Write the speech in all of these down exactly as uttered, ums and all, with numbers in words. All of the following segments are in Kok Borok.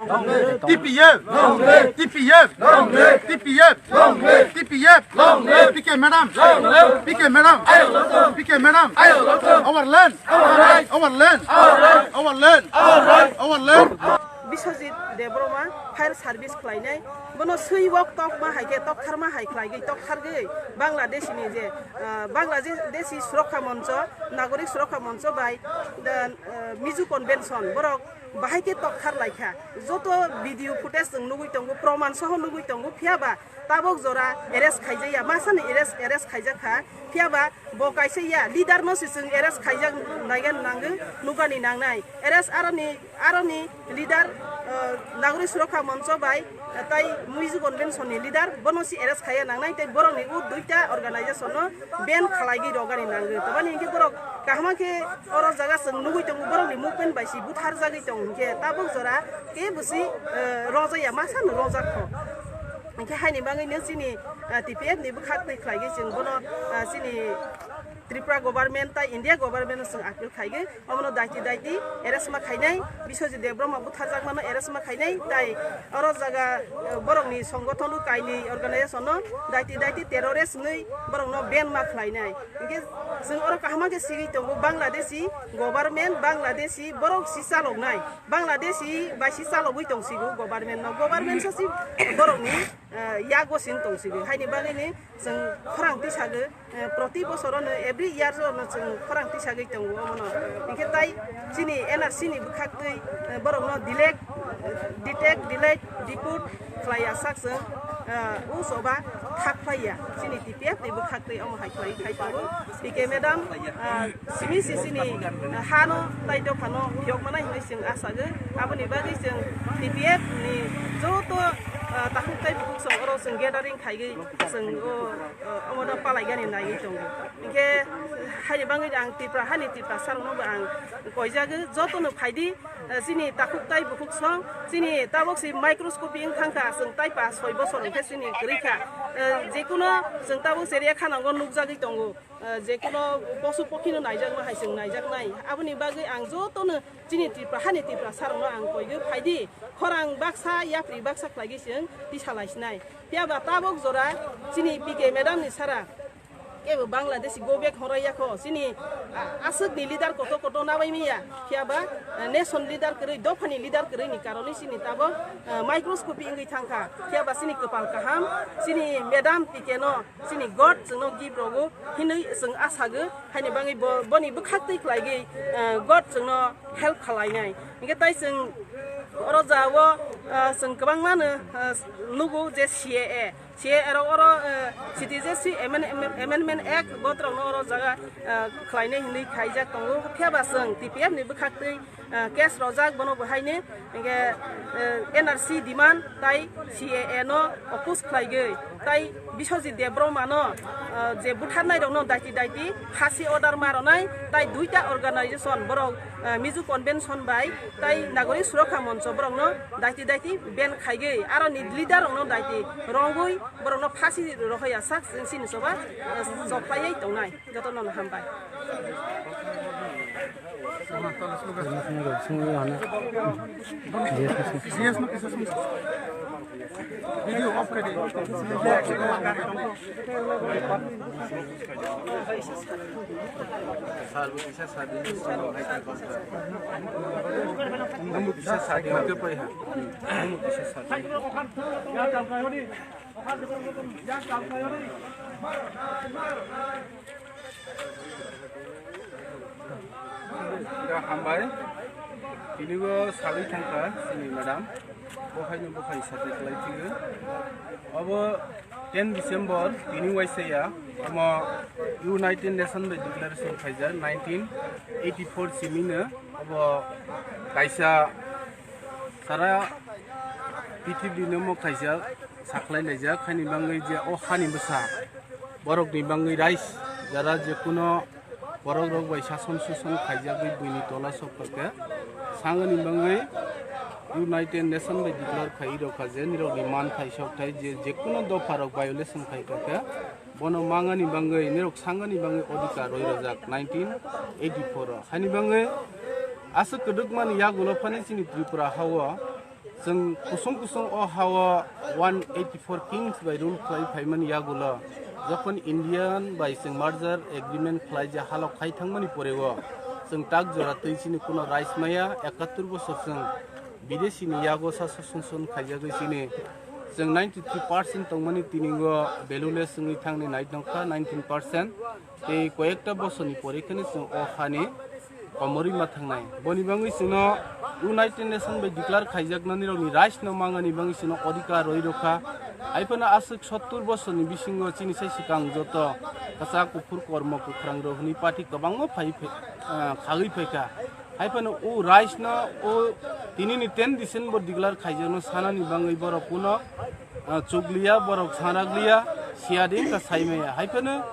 T P F, T P F, T P F, T P F, P K madam, P K madam, P K madam, our land, our land, our land, our land. Biswajit Debbarma fire service khlainai, bono swi wok tokma hai khe, toktharma hai khlaigwi, tokthargwi Bangladesh ni je, ah, Bangladeshi Surokkha Moncho, Nagorik Surokkha Moncho bai, the, ah, Mizo Convention, borok bahai khe tokthar laikha. Joto video footage chwng nugwi tongo, proman soho nugwi tongo, phiya ba tabok jora arrest khaijakya, masani arrest, arrest khaijakha, phiya ba bo kaisa ya leader no se chwng arrest khaijak naigan nangwi nukani nangnai. Arrest aroni, aroni leader, uh, Nagorik Surokkha Moncho bai, uh, tai Mizo Convention ni leader, bono si arrest khaiya nangnai, tei borok ni o duita organization no ban khlaigwi rogani nangwi. Tobani hinkhe borok kaham khe oro jaga chwng nugwi tongo, borok ni movement bai si butharjagwi tongo hinkhe tabok jora kebo si, uh, rojaya, masano rojak kho. Hinkhe haini bagwi no chini, uh, T P F ni bwkhak twi khlaigwi chwng bono, uh, chini Tripura government tai India government no chwng appeal khaigwi, omono daiti daiti arrest ma khainai, Biswajit Debbarma butharjakmano arrest ma khainai, tai oro jaga, eh, borokni songothono kainwi organization no daiti daiti terrorist hinwi borokno ban ma khlainai. Hinkhe chwng oro kaham khe sigwi tongo, Bangladeshi government, Bangladeshi borok si chaloknai, Bangladeshi bai si chalogwi tongsigo government no, government so si borokni, eh, yago sin tongsigo, haini bagwi ni chwng khorang tisagwi, eh, proti bosorono, every year no chwng khorang tisagwi tongo omono. Hinkhe tai chini N R C ni bwkhak twi, eh, borokno delete, detect, delete, deport khlaiya sak chwng, eh, o choba thak phlaiya chini T P F ni bwkhak twi omo hai khlai khai tongo. P K madam, ah, simi si chini, ah, hano tai dophano phiyok manai hinwi chwng asagwi. Aboni bagwi chwng T P F ni joto, ah, takhuk tai bukhuk song oro chwng gathering khaigwi chwng o, o, omono palaigani naiwi tongo. Hinkhe haini bagwi ang Tripura hani Tiprasa rokno bo ang koijagwi jotono phaidi, ah, chini takhuk tai bukhuk song chini tabok si microscopy wng thangkha, chwng tai pas soi bosor hinkhe chini kwrwi kha. Ah, jekuno chwng tabok cheria khanango nukjagwi tongo. Ah, jekuno posu pokhino naijakma hai chwng naijaknai. Aboni bagwi ang jotono chini Tripura hani Tiprasa rokno ang koigwi phaidi, khorang baksa yapri baksa khlaigwi chwng tisa laisinai. Phiya ba tabok jora chini P K madam ni sara kebo Bangladeshi go back horaiya kho. Chini, ah, aswk ni leader koto koto nabai miya. Phiya ba, ah, nation leader kwrwi, dophani leader kwrwi ni karoni chini tabok, ah, microscopy wngwi thangkha. Phiya ba chini kwpal kaham, chini madam P K no chini God chwngno gift rogo hinwi chwng asago, haini bagwi bo, boni bwkhak twi khlaigwi, eh, God chwngno help khalainai. Hinkhe tai chwng oro jao, eh, chwng kwbangmano, eh, nugo je C A A, C A A rok oro, eh, Citizenship Amend-, Amendment Act botrokno oro jaga, eh, khlainai hinwi khaijak tongo. Phiya ba chwng T P F ni bwkhak twi ah, case rojak bono bo haini, hinkhe, eh, N R C demand tai C A A no oppose khlaigwi, tai Biswajit Debbarma no, ah, je butharnai rokno daiti daiti phasi order ma rwnai, tai duita organization borok, ah, Mizo Convention bai tai Nagorik Surokkha Moncho borokno daiti daiti ban khaigwi, aroni leader rokno daiti rwngwi borokno phasi rohoi ya sak chini choba, ah, chok paiwi tongnai. Jotono no hambai. Video off kari. Sir, bo kisa sadi. Bo kisa sadi, oke, pai ha. Bo kisa sadi. Ya, hambai. Tini bo sawi thangkha, chini madam. Bo haino bo hai sate khlai thigo. Obo ten December, tini waisa ya. Omo United Nation bai declaration khaijak, nineteen eighty-four simi no. Obo kaisa sara pithibini omo khaijak. Sakhlai laijak, haini bagwi je o hani bwsa borokni bagwi rais jara jekuno borok rok bai sason suson khaijagwi buini tola sok kha khe, sangani bagwi United Nation bai declare khai rok kha je nirokni manthai sokthai je jekuno dopha rok violation khai kha khe, bono mangani bagwi nirok sangani bagwi odhikar roi rojak nineteen eighty-four o. Haini bagwi aswk kwdwkmani yagulo phani chini Tripura hao Chwng kusung kusung o ha-o one eighty four kings bai rule khlai phaimani yagulo, jokhon Indian bai chwng merger agreement khlai je halok khai thangmani porego, chwng tak jora twi chini kuno rights maya, ekattor bosor chwng bidesi ni yago sa sason son khaijagwi chini chwng ninety three percent tongmani tiningo valueless wngwi thangni nai tongkha nineteen percent. Tei koyekta bosorni pore kheno chwng o hani komorwi ma thangnai. Boni bagwi chwngno United Nation bai declare khaijaknani rokni rights no mangani bagwi chwngno odhikar rwi rwkha. Haiphano aswk sottur bosorni bisingo chini sai swkang joto kwchak kuphur kormo kwkhwrang rok hwnwi party kwbangma phai phai, ah, khagwi phaikha. Haiphano o rights no o tinini ten December declare khaijakno sanani bagwi borok kuno, ah, chukliya, borok sanrakliya, siyadi wngkha saimaya. Haiphano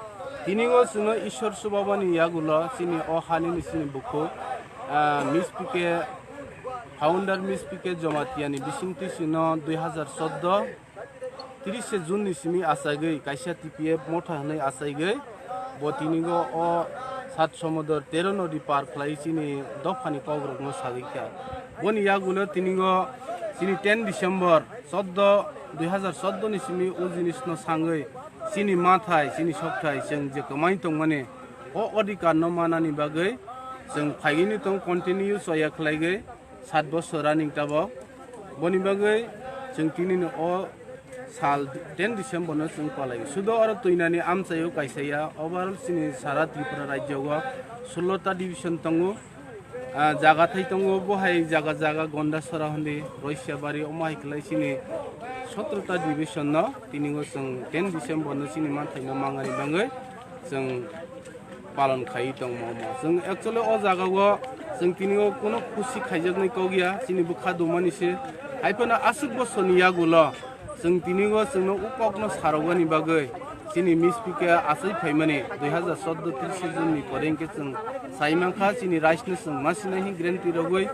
tini o chwngno Ishwar chubamani yagulo chini o hanini chini bukhuk, ah, Miss P K, founder Miss P K Jamatia ni bisingtwi chwngno dui hazar chordo, tris se June ni simi achagwi kaisa T P F motha hwnwi achagwi bo tinigo o sat somodor tero nodi par khlai chini dophani kokrokno sagwi kha. Boni yagulo tinigo chini ten December chordo, dui hazar chordo ni simi o jinisno sangwi chini mathai, chini sokthai chwng je kwmai tongmani o odhikar no manani bagwi chwng phaigwini tong continue choya khlaigwi sat bosor running tabok. Boni bagwi chwng tinini o sal ten December no chwng palai. Sudo oro twinani amchaio kaisa ya, overall chini sara Tripura rajyo o sullo ta division tongo. Ah, jaga thai tongo, bo hai jaga jaga Gondasora hwnwi, Roisiabari, omo hai khlai chini sotro ta division no tini o chwng ten December no chini manthaino mangani bagwi chwng palon khai tongmo omo. Chwng actually o jaga o chwng tini o kuno khusi khaijaknai kok ya, chini bwkha dumani se. Haiphano aswk bosorni yagulo chwng tini o chwngno o kokno sarogani bagwi chini Miss P K achai phaimani dui hazar chordo tris se June ni pore hwnkhe chwng sai mankha, chini rights no chwng ma sinai hin guarantee rogwi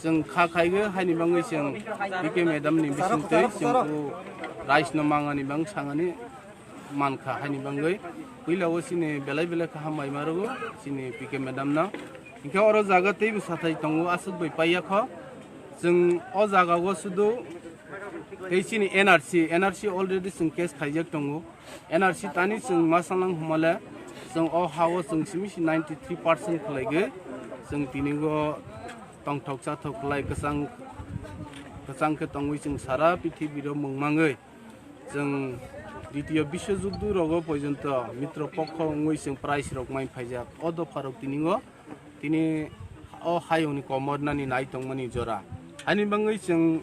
chwng kha khaigwi, haini bagwi chwng P K madam ni bisingtwi chwng o rights no mangani bang sangani mankha, haini bagwi puila o chini belai belai kha hambai ma rwgo chini P K madam no. Hinkhe oro jaga teibo sathai tongo, aswk bai paiya kho. Chwng o jaga o sudu tei chini N R C, N R C already chwng case khaijak tongo. N R C tani chwng ma salang humale chwng o ha o chwng simi si ninety three percent khwlaigwi chwng tini o tongthok chathok khlai kwchang, kwchang khe tongwi chwng sara pithibiro mung mangwi. Chwng ditiyo biswajuddu rogo porjonto mitro pokho wngwi chwng prize rok mai phaijak. O dopha rok tini o, tini o hayungni komornani nai tongmani jora. Haini bagwi chwng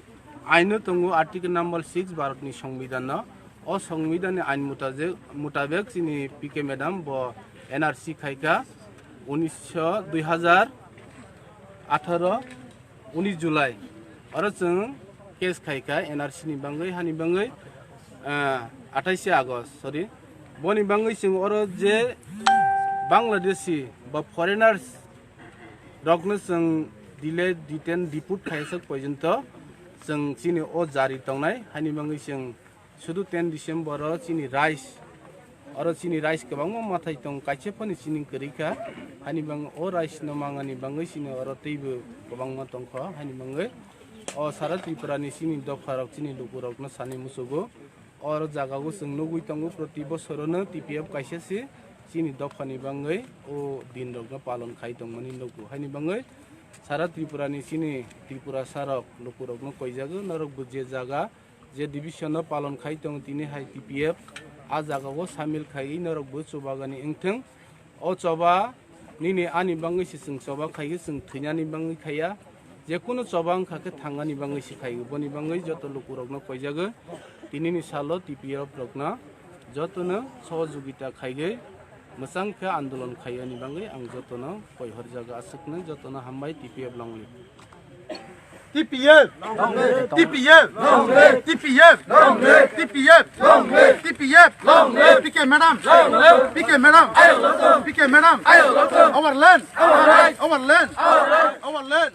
aino tongo article number six Bharatni Songbidanno. O Songbidanni ain mutajek-, mutabek chini P K madam bo N R C khaikha unisho, dui hazar atharo. Unis July, oro chwng case khaikha N R C ni bagwi, hani bagwi, ah, athais August, sorry. Boni bagwi chwng oro je Bangladeshi ba foreigners rokno chwng delay, detain, deport khaijak porjonto chwng chini o jari tongnai, hani bagwi chwng Sudu ten December o chini rights, oro chini rights kwbangma mathai tong, kaisa phano chini kwrwi kha, hani bang o rights no mangani bagwi chini oro teibo kwbangma tongkha, hani bagwi o sara Tripura ni chini dopha rok, chini luku rok no sani muchugo. Oro jaga o chwng nugwi tongo, proti bosoro no T P F kaisa se chini dopha ni bagwi o din rok no palon khai tongmani nugo, hani bagwi sara Tripura ni chini Tripura sa rok luku rok no koijago, norok bo je jaga je division no palon khai tongo, tini hai T P F a jaga o samil khai norok bo chubagani wngthwng. O choba nini ani bagwi se chwng choba khai, chwng thwinani bagwi khaiya, je kunu choba wngkha khe thangani bagwi se khai. Boni bagwi joto luku rok no koijago, tini ni salo T P F rok no joto no sohojogita khaigwi mwchang khe andolon khaiyani bagwi ang joto no koi horjago. Aswk no joto no hambai, T P F long live. T P F! T P F! T P F! T P F! T P F! P K madam! P K madam! P K madam! Our land! Our land! Our land!